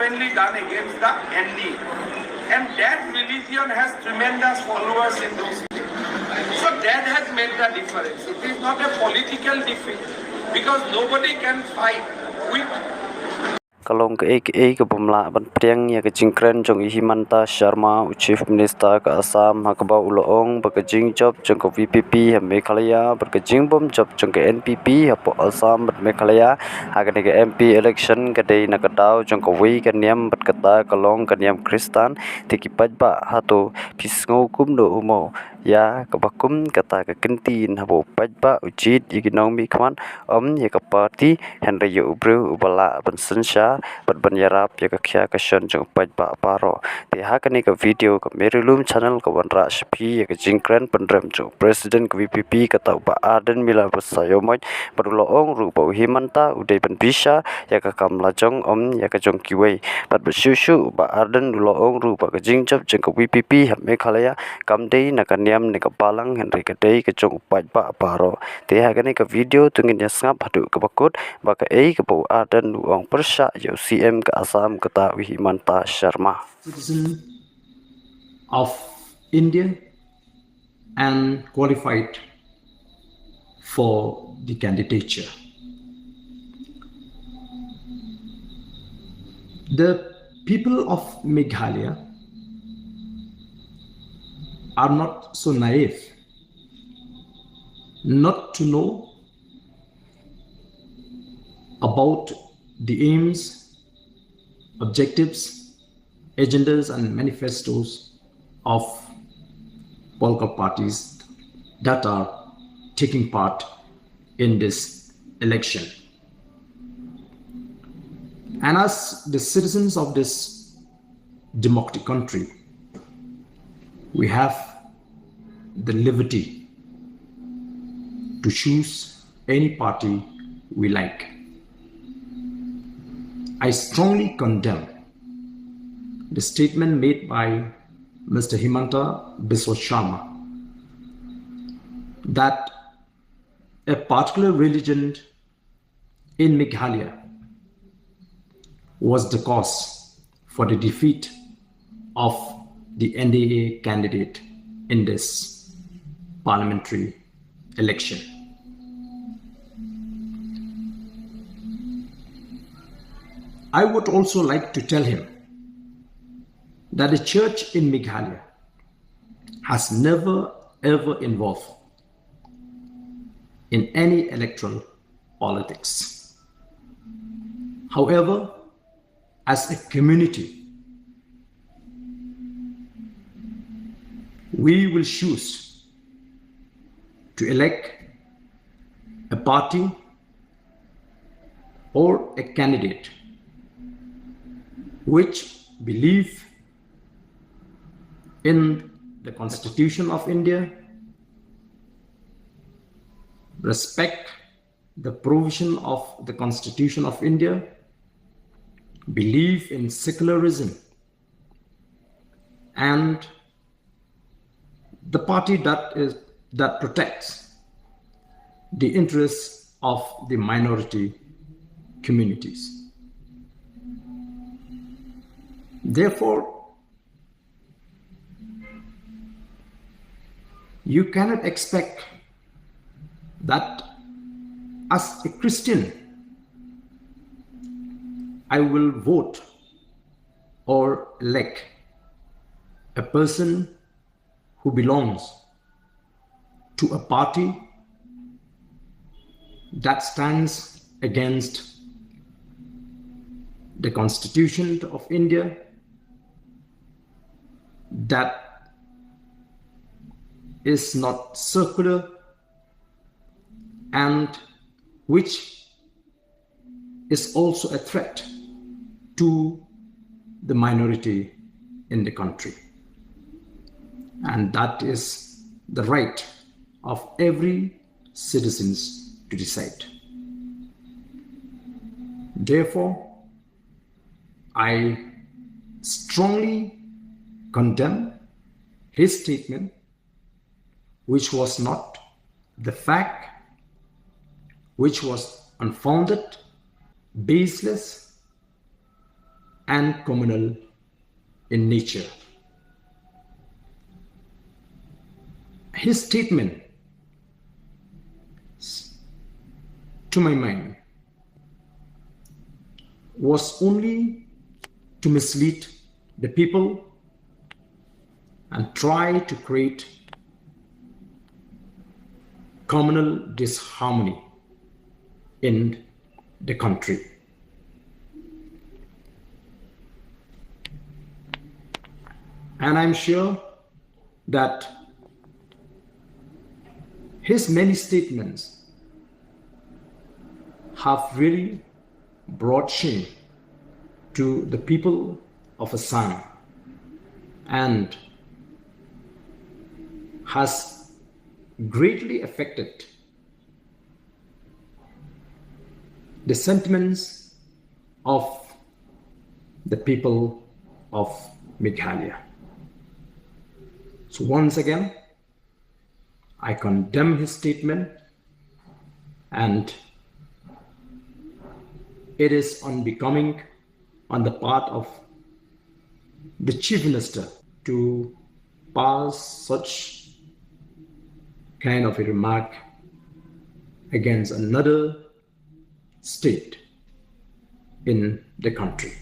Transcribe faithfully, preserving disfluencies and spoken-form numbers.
Only done against the N D A. And that religion has tremendous followers in those states. So that has made the difference. It is not a political defeat because nobody can fight with. Ka long kaei kaei ka bym lah ban pdiang ïa ka jingkren jong i Himanta Sharma, u Chief Minister ka Assam, ha kaba u la ong ba ka jingjop jong ka V P P ha Meghalaya bad ka jingbymjop jong ka N P P hapoh Assam bad Meghalaya ha kane ka M P election ka dei na ka daw jong kawei ka niam bad kata ka long ka niam Khristan. Te ki paidbah, hato phi sngew kumno u mo ïa kaba kum kata ka kyntien haba u paidbah u jied ïa ki nongmihkhmat, ym ïa ka party, hynrei ïa u briew uba lah ban synshar bad ban ïarap ïa ka khia ka shon jong u paidbah baroh. Te ha kane ka video ka Mary Lum Channel ka wanrah sha phi ïa ka jingkren pynrem jong u President ka V P P, kata u Bah Ardent Miller Basaiawmoit, bad u la ong ruh ba u Himanta u dei ban bishar ïa ka kam lajong, ym ïa ka jong kiwei. Bad ba shuh shuh u Bah Ardent u la ong ruh ba ka jingjop jong ka V P P ha Meghalaya kam dei na ka niam ne ka balang, hynrei ka dei ka jong u paidbah baroh. Te ha kane ka video to ngin ïa sngap haduh kaba kut ba kaei kaba u Ardent u ong pyrshah ïa u C M ka Assam, kata u Himanta Sharma. Citizen of India and qualified for the candidature. The people of Meghalaya are not so naive not to know about the aims, objectives, agendas and manifestos of political parties that are taking part in this election. And as the citizens of this democratic country, we have the liberty to choose any party we like. I strongly condemn the statement made by Mister Himanta Biswa Sharma that a particular religion in Meghalaya was the cause for the defeat of the N D A candidate in this parliamentary election. I would also like to tell him that the church in Meghalaya has never ever involved in any electoral politics. However, as a community, we will choose to elect a party or a candidate which believe in the Constitution of India, respect the provision of the Constitution of India, believe in secularism, and the party that is that protects the interests of the minority communities. Therefore, you cannot expect that as a Christian, I will vote or elect a person who belongs to a party that stands against the Constitution of India, that is not circular, and which is also a threat to the minority in the country. And that is the right of every citizens to decide. Therefore, I strongly condemn his statement, which was not the fact, which was unfounded, baseless, and communal in nature. His statement, to my mind, was only to mislead the people and try to create communal disharmony in the country. And I'm sure that his many statements have really brought shame to the people of Assam and has greatly affected the sentiments of the people of Meghalaya. So once again, I condemn his statement, and it is unbecoming on the part of the Chief Minister to pass such kind of a remark against another state in the country.